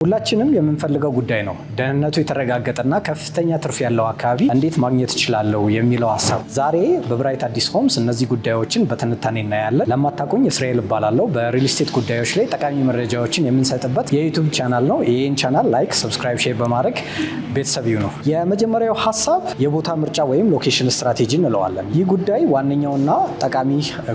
ሁላችንም የምንፈልገው ጉዳይ ነው። ደህንነቱ የተረጋገጠና ከፍተኛ ትርፍ ያለው አካባቢ እንዴት ማግኘት እችላለሁ የሚለው ሀሳብ። ዛሬ በብራይት አዲስ ሆምስ እነዚህ ጉዳዮችን በትንታኔ እናያለን። ለማታውቁኝ እስራኤል እባላለሁ። በሪል ስቴት ጉዳዮች ላይ ጠቃሚ መረጃዎችን የምንሰጥበት የ YouTube channel ነው። ይህን channel like፣ subscribe፣ share በማድረግ ቤተሰብ ይሁኑ። የመጀመሪያው ሀሳብ የቦታ ምርጫ ወይም location strategy እንለዋለን። ይህ ጉዳይ ዋነኛውና ጠቃሚ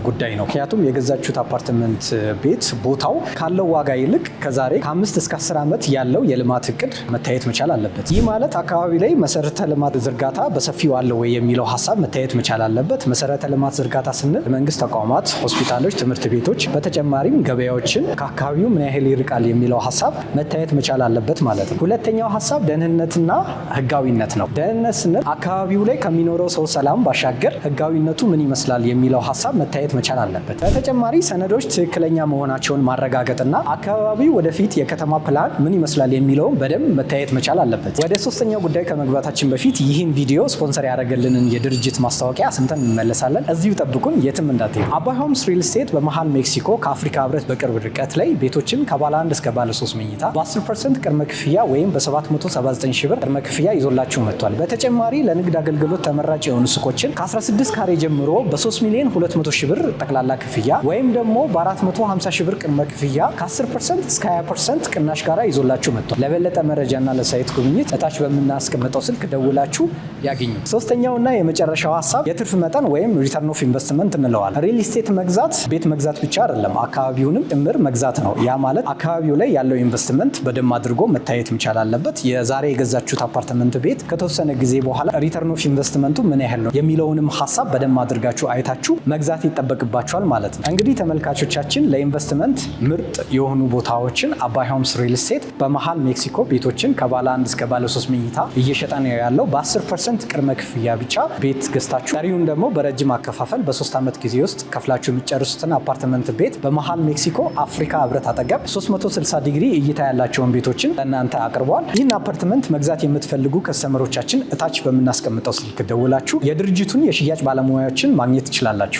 ጉዳይ ነው። ምክንያቱም የገዛችሁት አፓርትመንት ቤት ቦታው ካለው ዋጋ ይልቅ ከዛሬ ከ5 እስከ 10 ዓመት ያለው የልማት እቅድ መታየት መቻል አለበት። ይህ ማለት አካባቢ ላይ መሰረተ ልማት ዝርጋታ በሰፊው አለ ወይ የሚለው ሀሳብ መታየት መቻል አለበት። መሰረተ ልማት ዝርጋታ ስንል መንግስት ተቋማት፣ ሆስፒታሎች፣ ትምህርት ቤቶች፣ በተጨማሪም ገበያዎችን ከአካባቢው ምን ያህል ይርቃል የሚለው ሀሳብ መታየት መቻል አለበት ማለት ነው። ሁለተኛው ሀሳብ ደህንነትና ህጋዊነት ነው። ደህንነት ስንል አካባቢው ላይ ከሚኖረው ሰው ሰላም ባሻገር ህጋዊነቱ ምን ይመስላል የሚለው ሀሳብ መታየት መቻል አለበት። በተጨማሪ ሰነዶች ትክክለኛ መሆናቸውን ማረጋገጥና አካባቢው ወደፊት የከተማ ፕላን ምን ይመስላል የሚለውን በደንብ መታየት መቻል አለበት። ወደ ሶስተኛው ጉዳይ ከመግባታችን በፊት ይህን ቪዲዮ ስፖንሰር ያደረገልንን የድርጅት ማስታወቂያ ሰምተን እንመለሳለን። እዚሁ ጠብቁን፣ የትም እንዳትሄዱ። አባይ ሆምስ ሪል ስቴት በመሀል ሜክሲኮ ከአፍሪካ ህብረት በቅርብ ርቀት ላይ ቤቶችን ከባለ አንድ እስከ ባለ ሶስት መኝታ በ10% ቅድመ ክፍያ ወይም በ779 ሺህ ብር ቅድመ ክፍያ ይዞላችሁ መጥቷል። በተጨማሪ ለንግድ አገልግሎት ተመራጭ የሆኑ ሱቆችን ከ16 ካሬ ጀምሮ በ3 ሚሊዮን 200 ሺህ ብር ጠቅላላ ክፍያ ወይም ደግሞ በ450 ሺህ ብር ቅድመ ክፍያ ከ10% እስከ 20% ቅናሽ ጋራ ይዞላችሁ መጥቷል። ለበለጠ መረጃና ለ site ጉብኝት እታች በምናስቀምጠው ስልክ ደውላችሁ ያግኙ። ሶስተኛውና የመጨረሻው ሀሳብ የትርፍ መጠን ወይም return of investment እንለዋለን። ሪል ስቴት መግዛት ቤት መግዛት ብቻ አይደለም፣ አካባቢውንም ጭምር መግዛት ነው። ያ ማለት አካባቢው ላይ ያለው ኢንቨስትመንት በደንብ አድርጎ መታየት መቻል አለበት። የዛሬ የገዛችሁት አፓርትመንት ቤት ከተወሰነ ጊዜ በኋላ return of investment ኡ ምን ያህል ነው የሚለውንም ሀሳብ በደንብ አድርጋችሁ አይታችሁ መግዛት ይጠበቅባችኋል ማለት ነው። እንግዲህ ተመልካቾቻችን፣ ለኢንቨስትመንት ምርጥ የሆኑ ቦታዎችን አባይ ሆምስ ሪል ስቴት በመሀል ሜክሲኮ ቤቶችን ከባለ አንድ እስከ ባለ ሶስት መኝታ እየሸጠ ነው ያለው። በ10% ቅድመ ክፍያ ብቻ ቤት ገዝታችሁ ቀሪውን ደግሞ በረጅም አከፋፈል በ3 ዓመት ጊዜ ውስጥ ከፍላችሁ የምትጨርሱትን አፓርትመንት ቤት በመሀል ሜክሲኮ አፍሪካ ህብረት አጠገብ 360 ዲግሪ እይታ ያላቸውን ቤቶችን ለእናንተ አቅርቧል። ይህን አፓርትመንት መግዛት የምትፈልጉ customer ኦቻችን እታች በምናስቀምጠው ስልክ ደውላችሁ የድርጅቱን የሽያጭ ባለሙያዎችን ማግኘት ትችላላችሁ።